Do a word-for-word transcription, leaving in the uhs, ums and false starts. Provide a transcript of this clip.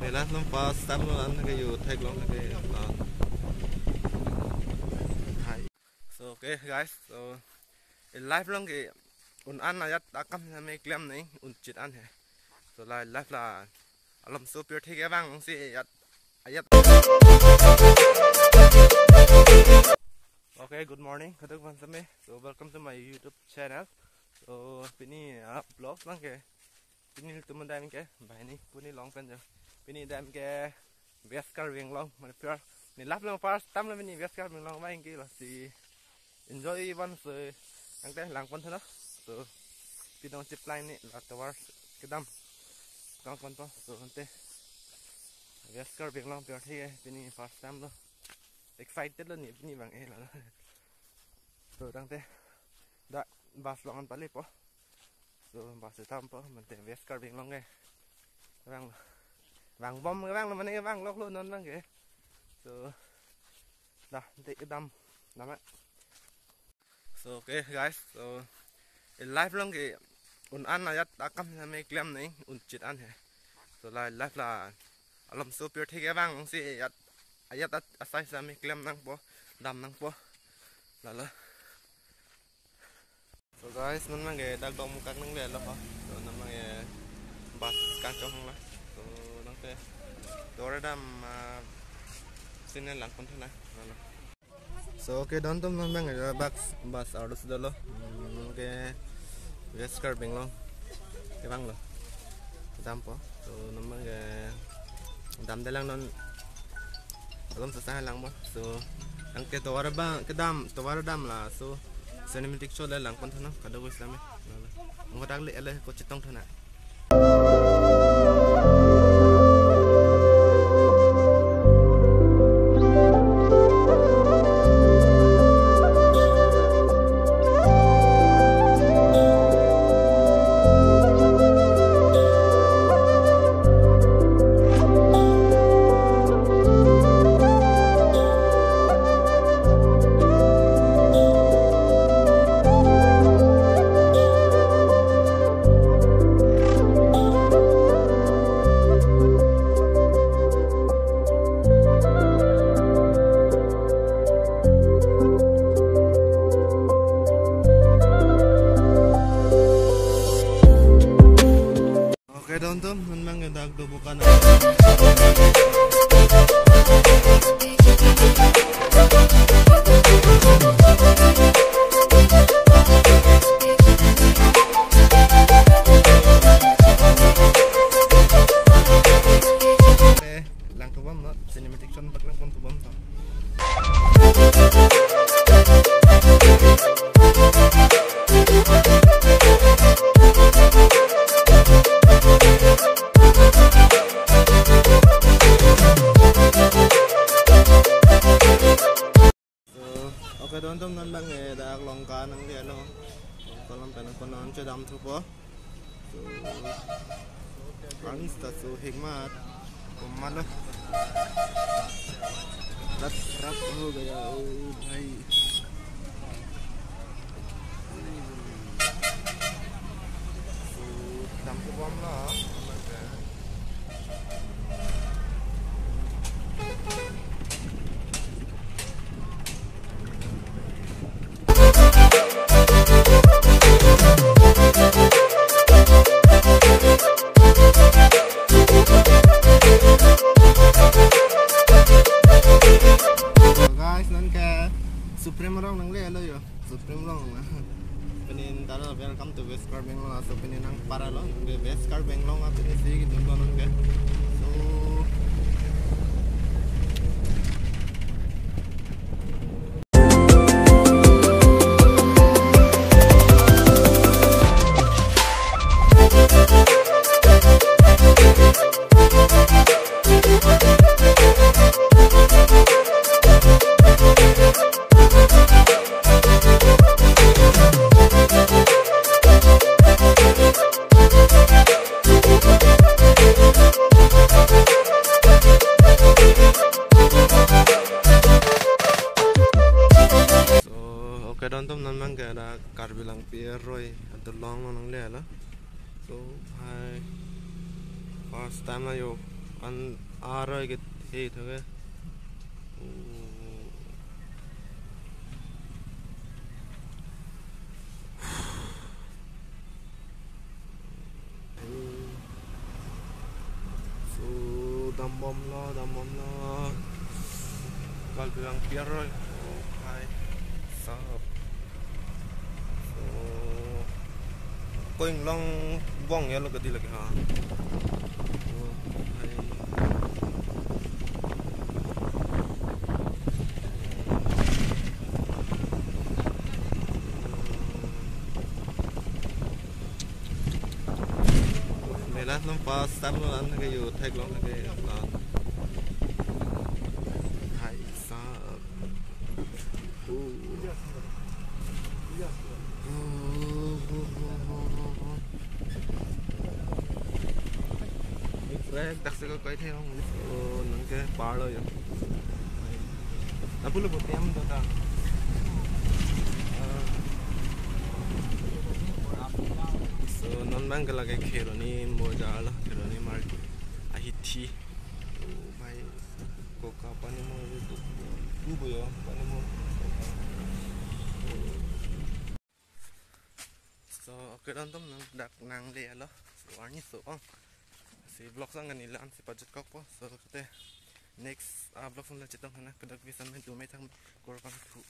Neli la non first time lo an ke yo theklong ke, ah. Hi. So, okay, guys. So, e live along ke un an ajat akam sitame klem nang un chit an he. So, la live la alom so pure thik ke bang si ajat, ajat. Okay, good morning kadokave sitame. So, welcome to my YouTube channel. So, pini, ah, vlog along ke pini ilitum dam ke, banghini puni long pen jo. Pini dam ke West Karbi Anglong, mane pure. Neli la non first time lo pini West Karbi Anglong abang ke, lasi enjoy van so, tangte langpon thunang. So, pidong chip line ni la tovar kedam langpon po. So, tangte West Karbi Anglong pure thik ke, pini first time lo. Excited lo neli pini abang ke la. So, tangte dak bus along an pale po. So, bus dampo, mate West Karbi Anglong ke. Vanglo. Vangbom ke vanglo, mane vangloklo non abang ke. So, dak, tangte kedam, nama. So, okay, guys. So, e live along ke un an ajat akam sitame klem nang un chit an he. So, la live la alom so pure thik ke bang si ajat, ajat at-, asai sitame klem nangpo, dam nangpo. Lalo. So guys, non abang ke dak Dokmoka nanglelo ho. So non abang ke bus kachonghang la. So tangte tovar dam, ah, sine langpon thunang. Lalo. So okay, don atum, non abang ke bus, bus arlo si dolo. Hmm, non ke West Karbi Anglong ke vanglo. Dampo. So non abang ke damde lang non. Alom sasa langpo. So, tangte tovar abang kedam, tovar dam la. So, cinematic shot le langpon thunang, kadokave sitame. Mo dak le ele ko chetong thunang. Okay, don atum, non abang ke dak Dokmoka nang. Eh, lang tubom no, cinematic shot bak langpon tubom to. So, okay, don atum, non abang ke dak Longka nanglelo. Longka along pen konon chedam thupo. So, arni ta so hikmat. Kumalo. Rat kharap ho gaya, oh bhai. So, dam ke bom la. So guys, non ke Supreme Rong nanglelo yo. Supreme Rong na. Pini tara welcome to West Karbi Anglong, laso pini nangparalo, West Karbi Anglong apini si gitu non ke. So, So, okay, don atum, non abang ke dak Karbi Langpi aroi adolong nanglelo. So, hi. First time la yo. An aroi ke he thang ke. So, dambomlo, dambomlo. Kal bilang piar roi. Oh, hai. Sap. So, ko inglong bong ya lo kadi lagi ha. Oh, hai. Mela nang pasar lo an ke yo thek long ke. Hai sa. Oh. Oh, oh, oh, oh, oh. Friend, taxi ko kai the hong. Oh, nang ke palo yo. Lapu lapu tiam do ta. So, non bang ke lake Kheroni Mozar lo, Kheroni Market. Ahithi. Oh, bhai. Coca pani mo itu. Dubo yo, pani mo. So, okay, don tum nang dak nangle lo. So, arni so ong. Si vlog sang kan ilan si pajut kok po. So, kate next, ah, vlog sang la chetong hana, kedak bisan main tu main thang korban tu.